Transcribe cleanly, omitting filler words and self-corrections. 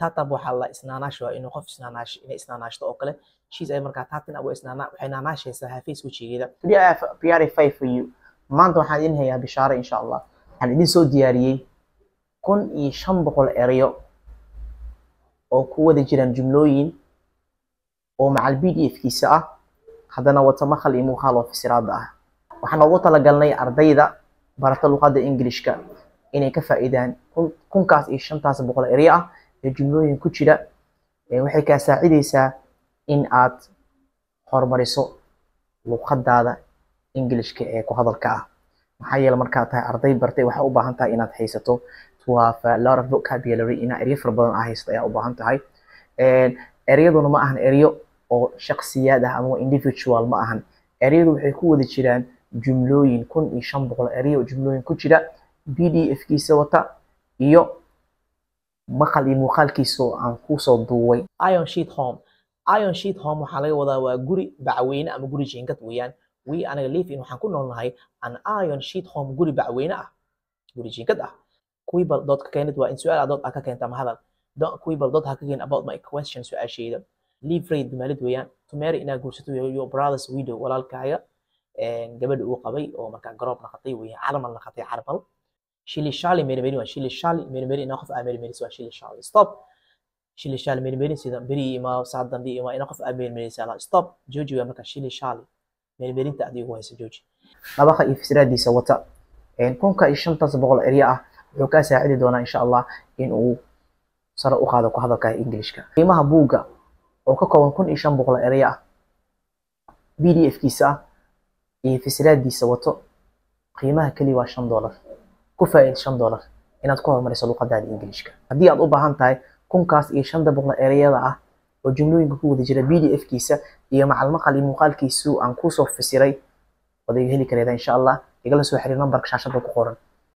Tart up waxaa la isnaanaash, waa inuu qof isnaanaash, inay isnaanaashto oo kale. She's ay markaa tarting up, waa isnaana, waxay naanaashaysaa, her face, wejigeeda. Today I have prepared five for you. Maanta waxaan idin hayaa bishaaro, insha Allah. Waxaan idin soo diyaariyey 1500 erayo oo ku wada jiraan jumlooyin oo macal PDF-kiisa ah, haddana wata maqal iyo muuqaal oo fasiraada ah. Waxaan ugu talagalnay ardayda barata luqadda Englishka inay ka faa'iidaan kunkaas iyo shantaas boqol erayo ah ee jumlooyin ku jira. Waxay kaa saacidaysaa in aad horumariso luqadaada Englishka ee ku hadalka ah, maxaa yeele markaad tahay arday bartay, waxaa u baahan tahay inaad haysato to have a lot of vocabulary, inaad eryo fara badan aa haysato ayaa u baahan tahay. Ereyaduna ma ahan eryo oo shakhsiyaad ah ama individual ma ahan. Ereyadu waxay ku wada jiraan jumlooyin, 1500 eryo oo jumlooyin ku jira, PDF-kiisa wata iyo maqal iyo muuqaalkiisa oo aan kusoo duubay. Iron sheet home. Iron sheet home waxaa laga wadaa waa guri bacweyne ama guri jiingad weeyaan. We, anaga, live in, waxaan ku noolnahay, an iron sheet home, guri bacweyne ah, guri jiingad ah. Quibble, dood ka keenid, waa in su-aal aad dood ah ka keenta ama hadal. Don't quibble, dood ha ka keen, about my question, su-aashayda. Leverage, dumaalid weeyaan. To marry, inaad guursato, your brother's widow, walaalkaaga gabadha uu qabay oo markaa garoob naqatay weeyaan, carmal naqatay, carmal. Shilly shally, merimeri waa shilly shally, merimeri, inaa qof aa merimeriso waa shilly shally. Stop shilly shally, merimeri, sida beri ima, saa dambe ima, inaa qof aa merimerisa. Stop, jooji waa markaa shilly shally, merimerinta aad igu hayso jooji. Dhabaqa iyo fasiraadiisa wata, 1500 eryo ah, wuxuu kaa saacidi doonaa, insha Allah, in uu sare u qaado ku hadalka Englishka. Qiimaha buugga oo ka kooban 1500 eryo ah, PDF-kiisa ah iyo fasiraadiisa wato, qiimaha keliya waa $5. Ku faa'iid $5 inaad ku horumariso luqadaada Englishka. Haddii aad u baahan tahay 1500 ereyada ah oo jumlooyinka ku wada jira, PDF-kiisa iyo macal maqal iyo muuqaalkiisu aan kusoo fasiray, waad iga heli kareeda, insha Allah. Igala soo xiriir nambarka shaashada ku qoran.